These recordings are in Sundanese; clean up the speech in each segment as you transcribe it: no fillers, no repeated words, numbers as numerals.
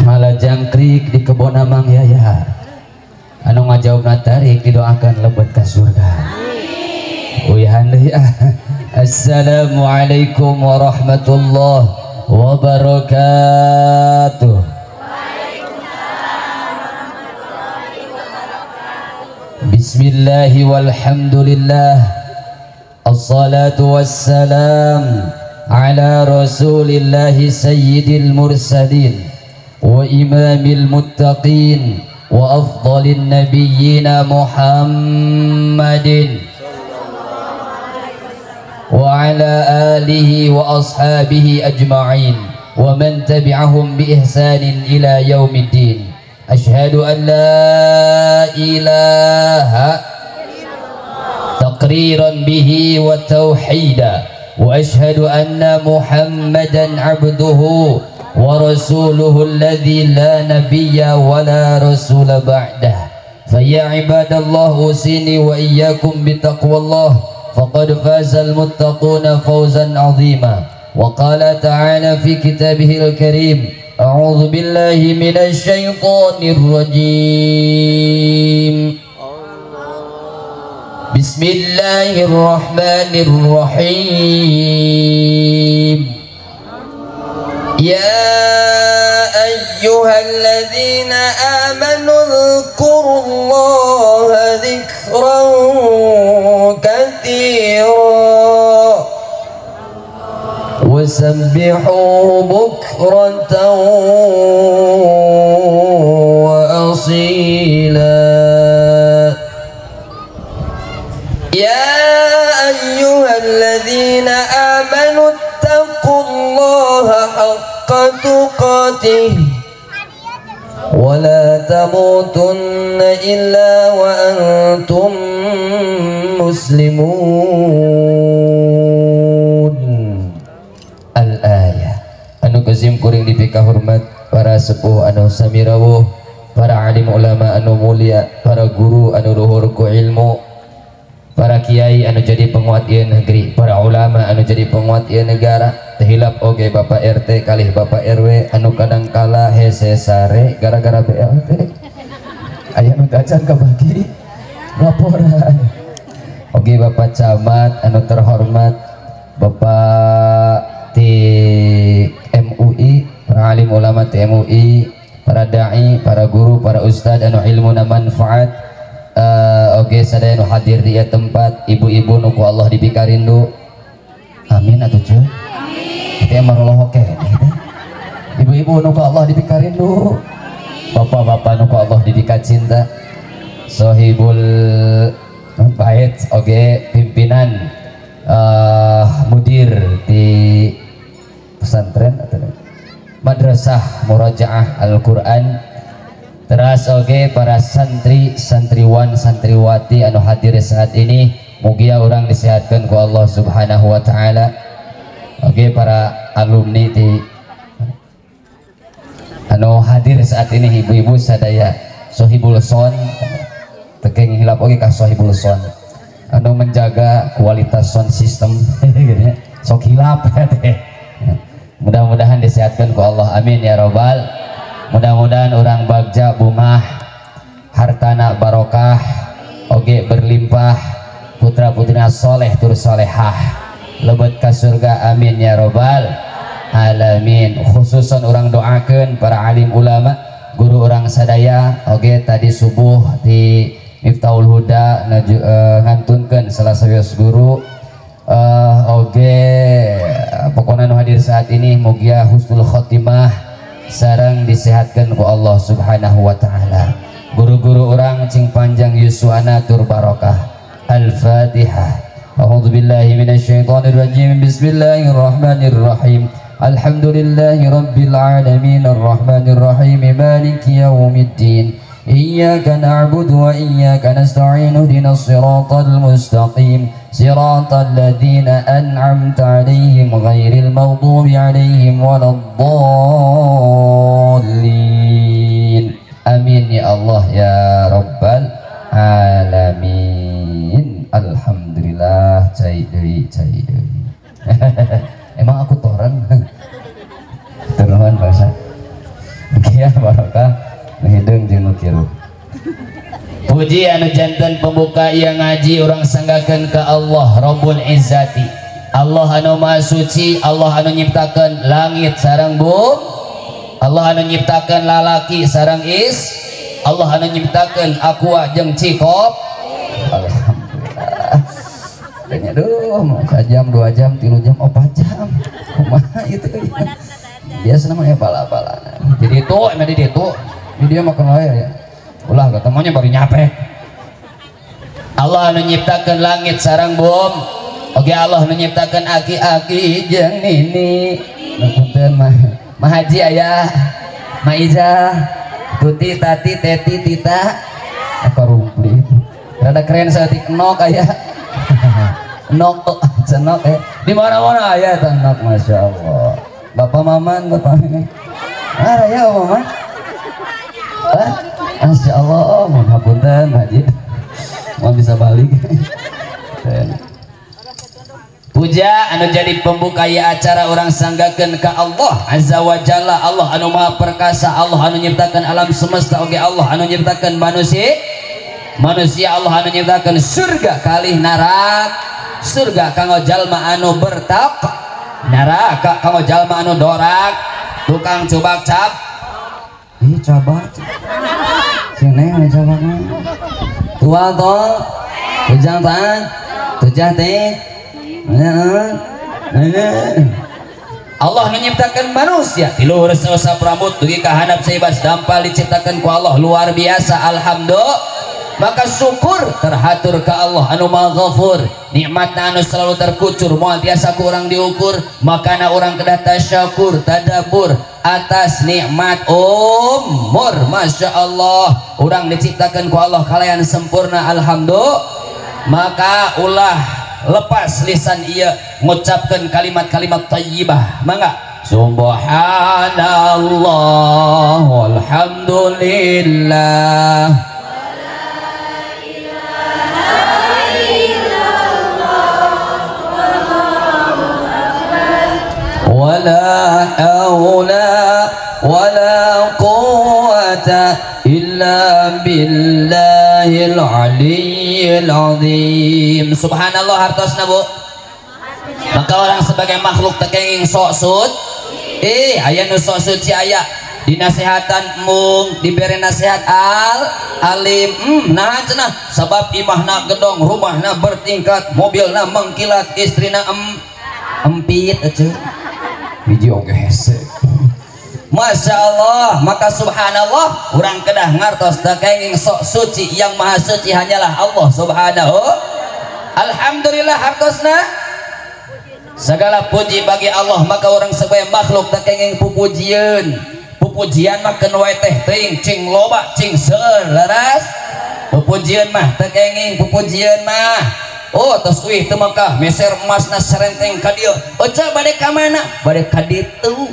Mala jangkrik di kebon Amang Yaya anu ngajawabna tarik didoakan lebet ka surga. Uyahan deui ah. Assalamualaikum warahmatullahi wabarakatuh. Waalaikumsalam warahmatullahi wabarakatuh. Bismillahi walhamdulillah. Assalatu wassalam ala rasulillahi sayyidil mursalin wa imamil muttaqin wa afdalin nabiyyina Muhammadin wa ala alihi wa ashabihi ajma'in wa man tabi'ahum bi ihsanin ila yaumiddin. Ashhadu an la ilaha taqriran bihi wa tauhida wa ashhadu anna Muhammadan abduhu wa rasuluhu alladhi la nabiyya wa la rasula ba'dah. Fa ya ibadallah usini wa iyyakum bitaqwallah faqad fazal muttaquna fawzan 'azima. Wa qala ta'ala fi kitabihil karim, a'udzu billahi minasy syaithanir rajim. Bismillahirrahmanirrahim. Ya ayyuhalladzina amanu dzkurullaha dzikran katsira wasabbihuhu bukratan wa asila. Ya ayyuhalladzina amanu ittaqullaha haqqa tuqatih wa la tamutunna illa wa antum muslimun. Al-ayah. Anu kazim kuring dipika hormat para sepuh anu sami rawuh, para alim ulama anu mulia, para guru anu luhur ku ilmu, para kiai anu jadi penguat ieu negeri, para ulama anu jadi penguat ieu negara. Tehilap oge Bapak RT kalih Bapak RW anu kadang kala hese sare gara-gara BLT. Aya nu tacan kabagi laporan. Oge Bapak Camat anu terhormat, Bapak ti MUI, para alim ulama ti MUI, para dai, para guru, para ustad anu ilmuna manfaat. Oke, sadaya nu hadir di tempat, ibu-ibu nu ku Allah dipikarindu. Amin atuh cuy. Amin. Teh maroloho keneh teh. Ibu-ibu nu ku Allah dipikarindu. Bapak-bapak nu ku Allah dipikacinta. Sohibul bait oge pimpinan mudir di pesantren atau madrasah murajaah Al-Qur'an. Teras oge para santri, santriwan, santriwati anu hadir saat ini, mugia orang disehatkan ku Allah Subhanahu wa taala. Oge para alumni di anu hadir saat ini, ibu-ibu sadaya sohibul son, tekeng hilap oge ka sohibul son anu menjaga kualitas sound system gitu ya. Sok hilap teh. Mudah-mudahan disehatkan ku Allah, amin ya robbal. Mudah-mudahan orang bagja bungah, hartana barokah, oge berlimpah, putra putrina soleh tur solehah, lebet ka surga, amin ya robbal alamin. Khususan orang doakan para alim ulama, guru orang sadaya, oge tadi subuh di Miftahul Huda ngantunkeun salah sawios guru. Oge pokoknya nu hadir saat ini mugia husnul khotimah sareng disehatkan ku Allah Subhanahu wa taala. Guru-guru orang cing panjang yuswana tur barokah. Al-Fatihah. A'udzubillahi minasyaitonir rajim. Bismillahirrahmanirrahim. Alhamdulillahi rabbil alamin arrahmanir rahim maliki yaumiddin. Iyyaka na'budu wa iyyaka nasta'in ihdinas siratal mustaqim siratal ladzina an'amta 'alaihim ghairil maghdubi 'alaihim waladdallin. Amin ya Allah ya rabbal alamin. Alhamdulillah cai deui cai deui. Emang aku toran. Turun bahasa. Oke ya. ya barokah nu hideung jeung nu kiruh. Puji anu janten pembuka ieu ngaji urang sanggakeun ka Allah Rabbul Izzati. Allah anu Maha Suci, Allah anu nyiptakeun langit sareng bumi, Allah anu nyiptakeun lalaki sareng is, Allah anu nyiptakeun aqua jeung cikop. Alhamdulillah. Kayaknya aduh mau jam 2 jam 3 jam 4 jam kumaha itu biasa namanya bala-bala. Jadi itu emang di itu dia makan wae ya. Ulah ketemunya baru nyampe. Allah anu nyiptakeun langit sareng bumi. Oke Allah anu nyiptakeun aki-aki jeung nini. Nu punten mah Mahaji aya, Maiza, Tuti, Tati, Teti, Tita, apa rumpli. Rada keren saeutik nok aya. Nok cenok ya. Di mana-mana aya eta nok Masya Allah. Bapak Maman, Bapak ini. Ah ya Maman. Ah, Masya Allah, mohon hapunten Haji. Mau bisa balik. Puja anu jadi pembuka ya acara orang sanggakeun ka Allah Azza wa Jalla. Allah anu Maha Perkasa, Allah anu nyiptakeun alam semesta, oge Allah anu nyiptakeun manusia. Manusia Allah anu nyiptakeun surga kalih neraka. Surga kanggo jalma anu bertak, neraka kanggo jalma anu dorak, tukang cubak cap. Ih cabak. Sing neng cabak. Tua to, tujang tan, tujah teh. Allah menyiptakan manusia di luhur seusap rambut dugi ka handap saibas dampal diciptakan ku Allah luar biasa alhamdulillah. Maka syukur terhatur ke Allah anu Maha Ghafur, nikmatna anu selalu terkucur moal tiasa ku urang diukur. Makana urang kedah tasyakur tadabbur atas nikmat umur. Masya Allah urang diciptakan ku Allah kalayan sempurna alhamdulillah. Maka ulah lepas lisan ia mengucapkan kalimat-kalimat thayyibah. Mangga subhanallah walhamdulillah wala ilaha illallah wallahu akbar wala haula wala quwwata illa billahil aliyyil azim. Subhanallah hartosna Bu. Maka orang sebagai makhluk tekenging sok sud, aya nu sok suci aya dinasehatan mung diberi nasihat al alim. Nah cenah sabab imahna gedong, rumahna bertingkat, mobilna mengkilat, istrina empit eceu. Hiji oge hese. Masya Allah, maka subhanallah orang kedah ngartos tekenging sok suci, yang maha suci hanyalah Allah subhanahu. Alhamdulillah hartosna segala puji bagi Allah. Maka orang sebagai makhluk tekenging pupujian. Pupujian mah keun wae teh teuing cing loba cing seueur leres. Pupujian mah tekenging pupujian mah. Oh tos uih teu maka meser emasna serenteng ka dieu. Oca bade ka mana? Bade ka ditu.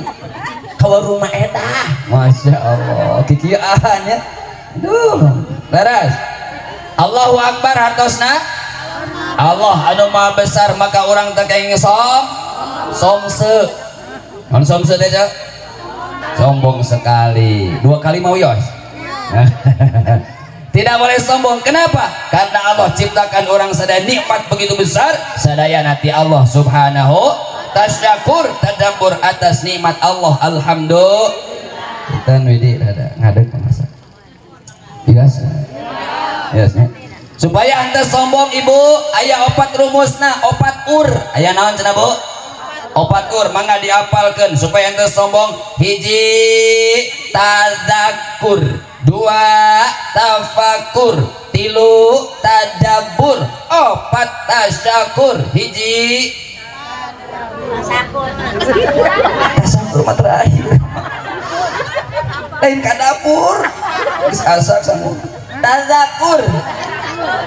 Rumah eta. Masya Allah kikieuan ya. Duh, leres. Allahu Akbar hartosna. Allah anu Maha Besar. Maka orang teh kenging somse. Mun somse teh sombong sekali. 2 kali mau yos. Tidak boleh sombong. Kenapa? Karena Allah ciptakan orang sadaya nikmat begitu besar, sadaya nanti Allah subhanahu tasyakur tadabbur atas nikmat Allah. Alhamdulillah. Punten Widi rada ngadeg masa. Biasa. Biasa. Supaya anda sombong ibu, aya opat rumusna, opat ur. Aya naon cenah Bu? Opat ur mangga diapalkeun supaya anda sombong. Hiji tadzakur, 2 tafakur, 3 tadabbur, 4 tasyakur. Hiji tasakur. Tasakur mah terakhir. Lain ka dapur. Geus asak sanggup. Tazakur.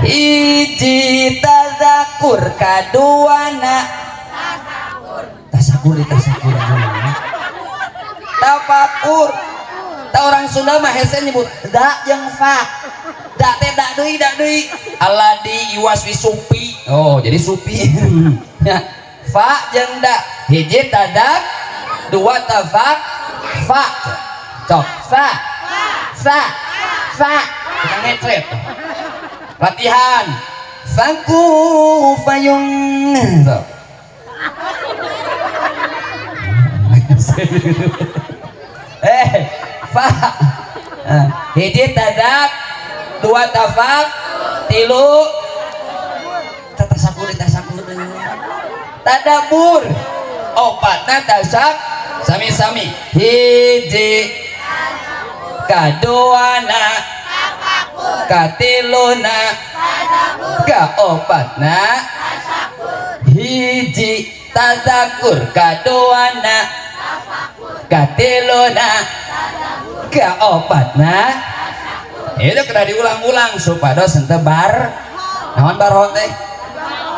Hiji tazakur, kaduana tasakur. Tasakur tasakur. Tafakur. Ta orang Sunda mah hese nyebut da jeung fa. Da teh da deui da deui. Aladi iwas wi supi. Oh, jadi supi. Ya. Fa jeung da. Hiji tadak, 2 tafak, fa. Cok sa sa sa bukan ngecret. Latihan faku fayung. Sok. Fa hiji tadak, dua tafak, tilu tasakur tasakur tadabur, opatna tasak sami-sami hiji kaduana katiluna kaopatna hiji tadakur kaduana katiluna kaopatna. Itu kena diulang-ulang supados henteu bar naon barho teh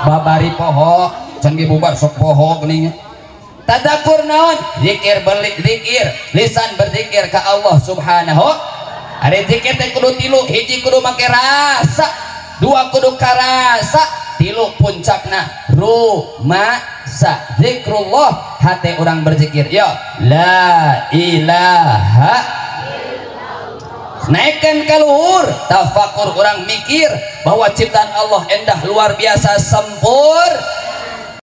babari poho can ge bubar sok poho geuning. Tadakur naon? Zikir berzikir, lisan berzikir ka Allah Subhanahu. Ari zikir teh kudu tilu, hiji kudu make rasa, dua kudu karasa, tilu puncakna rumasa. Zikrullah hate urang berzikir. Yo la ilaha. Naikkan ka luhur tafakur, orang mikir bahwa ciptaan Allah endah luar biasa sempur.